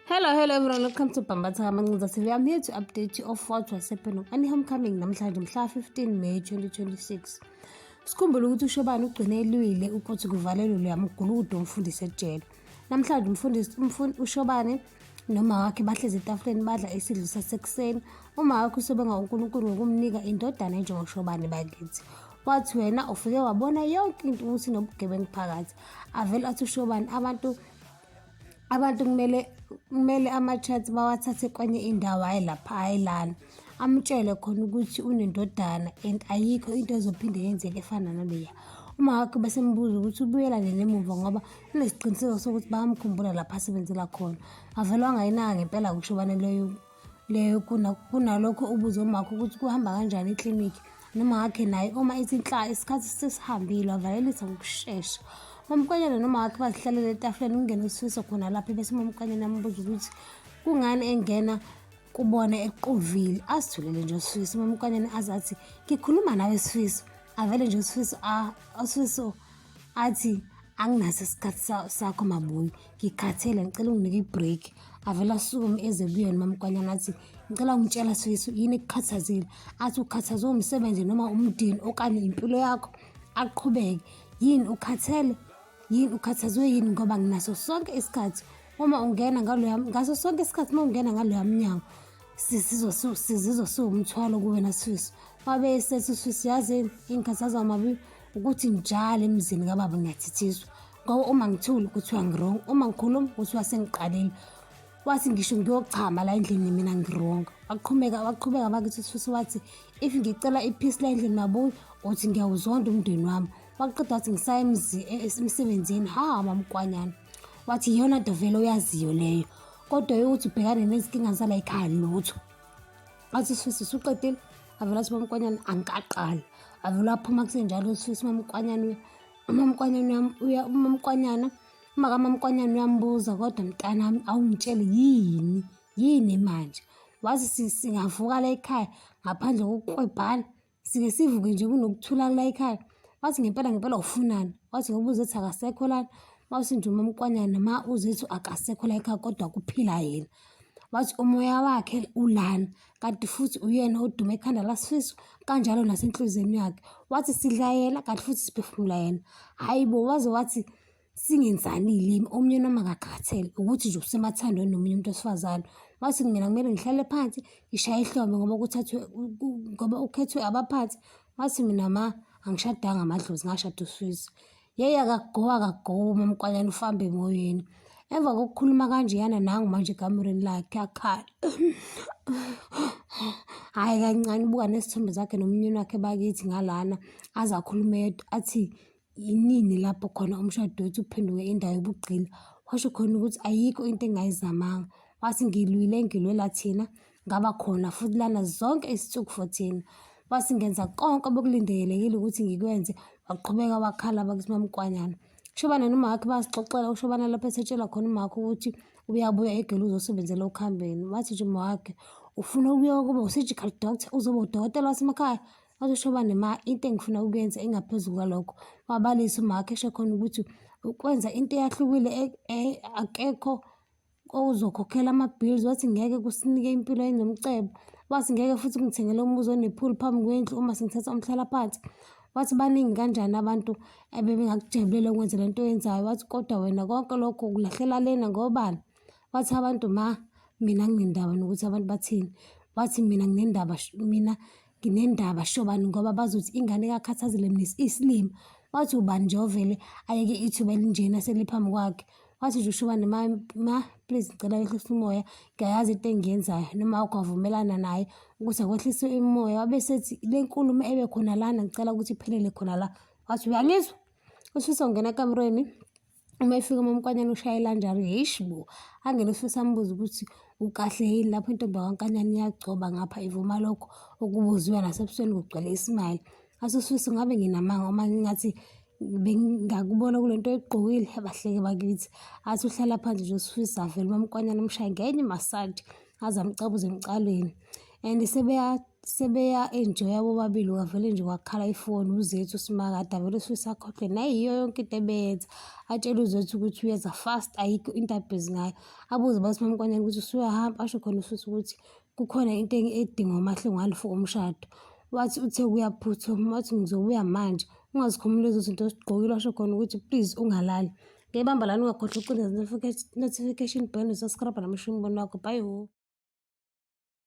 Hello, hello everyone. Welcome to Bambatha Mancinza TV. I'm here to update you of what was happening on Homecoming namhlanje mhla 15 May 2026. Sikhumbule ukuthi uShobane ugcine elwile ukuthi kuvalelwe loya mgulukudu umfundisi ejele. Namhlanje umfundisi uShobane noma wakhe bahlezi etafuleni badla isidlo sasekuseni. Uma wakhe usebenga uNkulunkulu ngokumnika indodana enjengoShobane bakithi. Wathi wena ufike wabona yonke into ukuthi nobugebengu phakathi. Avele athi uShobane abantu kumele ama-chat bawathathe kwenye indawo, hhayi lapha, hhayi lana. Amtshele khona ukuthi unendodana and ayikho into ezophinde yenzeke efana naleya. Uma wakhe besembuza ukuthi ubuyela nini emuva ngoba unesiqiniseko sokuthi bayamkhumbula lapho asebenzela khona. Wavele wangayinaka ngempela kuShobane leyo kunalokho ubuze umakho ukuthi kuhamba kanjani eklinikhi noma wakhe naye uma ethi nhla isikhathi sesihambile wavalelisa ngokushesha. Umamkwanyana noma wakhe bazihlalele etafuleni kungene uSifiso khona lapho bese umamkwanyana ambuza ukuthi kungani engena kubona eqovile. Asithulele nje uSifiso, umamkwanyana aze athi ngikhuluma nawe Sifiso. Avele nje uSifiso uSifiso athi anginaso isikhathi sakho mabuyi, ngikhathele ngicela unginike i-break. Avele asukume eze kuyena umamkwanyana athi ngicela ungitshela Sifiso yini ekukhathazile. Athi ukhathazwe umsebenzi noma umndeni okanye impilo yakho. Aqhubeke, yini ukhathele, yini ukhathazwe yini ngoba nginaso sonke isikhathi uma ungena ngaloya, ngaso sonke isikhathi uma ungena ngaloya mnyango sizizwa siwumthwalo kuwena Sifiso. Wabe esethi uSifiso yazini ingikhathaza mabi ukuthi njalo emzini kababa ngiyathithiswa ngoba uma ngithule kuthiwa ngi-wrong, uma ngikhuluma kuthiwa sengiqalile. Wathi ngisho ngiyochama la endlini mina ngi-wrong. Waqhubeka bakithi uSifiso wathi if ngicela i-peace la endlini mabuyi uthi ngiyawuzonda umndeni wami. Waqeda wathi ngisaya emsebenzini, ha mamkwanyana. Wathi iyona nto vele oyaziyo leyo kodwa yokuthi ubhekane nezinkinga zala ekhaya lutho. Wathi uSifiso usuqedile? Avele athi mamkwanyana angikaqali. Avele aphuma kusenjalo uSifiso umamkwanyana umamkwanyana umamkwanyana uma kamamkwanyana uyambuza kodwa mntanami awungitsheli yini yini manje? Wathi singavuka la ekhaya ngaphandle kokukwebhana, sike sivuke nje kunokuthula la ekhaya. Wathi ngempela ngempela ufunani? Wathi ngoba uZethu akasekho lana. Wathi nje umamkwanyana ma uZethu akasekho la ekhaya kodwa kuphila yena. Wathi umoya wakhe ulana kanti futhi uyena oduma ekhanda laSifiso kanjalo nasenhliziyweni yakhe. Wathi sidla yena kanti futhi siphefumula yena. Hhayi bo, waze wathi singenzani ilimi omunye noma akakhathele ukuthi nje usemathandweni nomunye umuntu wesifazane. Wathi mina kumele ngihlale phansi ngishaye ihlombe ngoba kuthathwe ngoba ukhethwe abaphansi. Wathi mina ma angishadanga amadlozi ngashada uSifiso. Yeyi akagowa akagowa umamkwanyana ufamba emoyeni. Emva kokukhuluma kanjeyana nangu manje ekamerweni lakhe akhala. Hhayi kancane ubuka nesithombe zakhe nomnyeni wakhe bakithi ngalana aze akhulume yedwa athi inini lapho khona umshado wethu uphenduke indawo yobugqila. Washo khona ukuthi ayikho into engingayizamanga. Wathi ngilwile ngilwela thina ngaba khona futhi lana zonke izinsuku for thina. Wathi ngenza konke obekulindelekile ukuthi ngikwenze. Waqhubeka wakhala bakithi mamkwanyana. Ushobane noma wakhe bayasixoxela uShobane lapho esetshela khona umakhe ukuthi uyabuya eGoli uzosebenzela okuhambeni. Wathi nje umawakhe ufuna ukuya ukuba u-surgical doctor uzoba udokotela wasemakhaya. Wathi uShobane ma into engifuna ukuyenza ingaphezu kwalokho. Wabalisa umakhe esho khona ukuthi ukwenza into eyahlukile akekho ozokhokhela ama-bills. Wathi ngeke kusinike impilo enomcebo. Wathi ngeke futhi kungithengele umuzi one-pool phambi kwendlu uma sengithatha umhlalaphansi. Wathi baningi kanjani abantu ebebengakujabulela ukwenza le nto oyenzayo. Wathi kodwa wena konke lokho ukulahlela lena ngobani? Wathi abantu ma mina anginendaba nokuthi abantu bathini. Wathi mina nginendaba mina nginendaba Shobane ngoba bazothi ingane kaKhathazile Mnisi iyisilima. Wathi ubani nje ovele ayeke ithuba elinjena seliphambi kwakhe. Wathi nje uShobane ma, ma please ngicela wehlise umoya ngiyayazi into engiyenzayo noma ukwavumelana naye ukuthi akwehlise umoya. Wabe esethi le nkulumo ebe khona lana ngicela ukuthi iphelele khona la. Wathi uyangizwa? Usifisa ungena ekamerweni uma efika umamkwanyana ushayela njalo yeshi bo. Angene uSifiso ambuze ukuthi ukahle yini lapho intombi yakwaNkanyana iyagcoba ngapha ivuma lokho okubuziwe nasebusweni kugcwele ismayili. Athi uSifiso ngabe nginamanga uma ngingathi bengingakubona kule nto oyigqokile bahleke bakithi. Athi uhlala phansi nje uSifiso avele umamkwanyana amshaye ngenye imasaji aze amcabuze emcalweni. And sebeya-enjoy-a bobabili, kwavele nje kwakhala ifoni, uZethu uSimakade avele uSifiso akhohlwe nayiyo yonke into ebeyenza. Atshele uZethu ukuthi uyeza fast, ayikho into abhizi ngayo. Abuze bathi uMaMkwanyane ukuthi usuyahamba, asho khona uSifiso ukuthi kukhona into edingwa uMahlongwane for umshado. Wathi uthe kuyaphuthuma, wathi ngizobuya manje, ungazikhumuli lezo zinto ozigqokile, washo khona ukuthi please ungalali. Ngiyayibamba lana, ungakhohlwa ukucindezela notification bell, usubscribe namasho umbono wakho. Bye.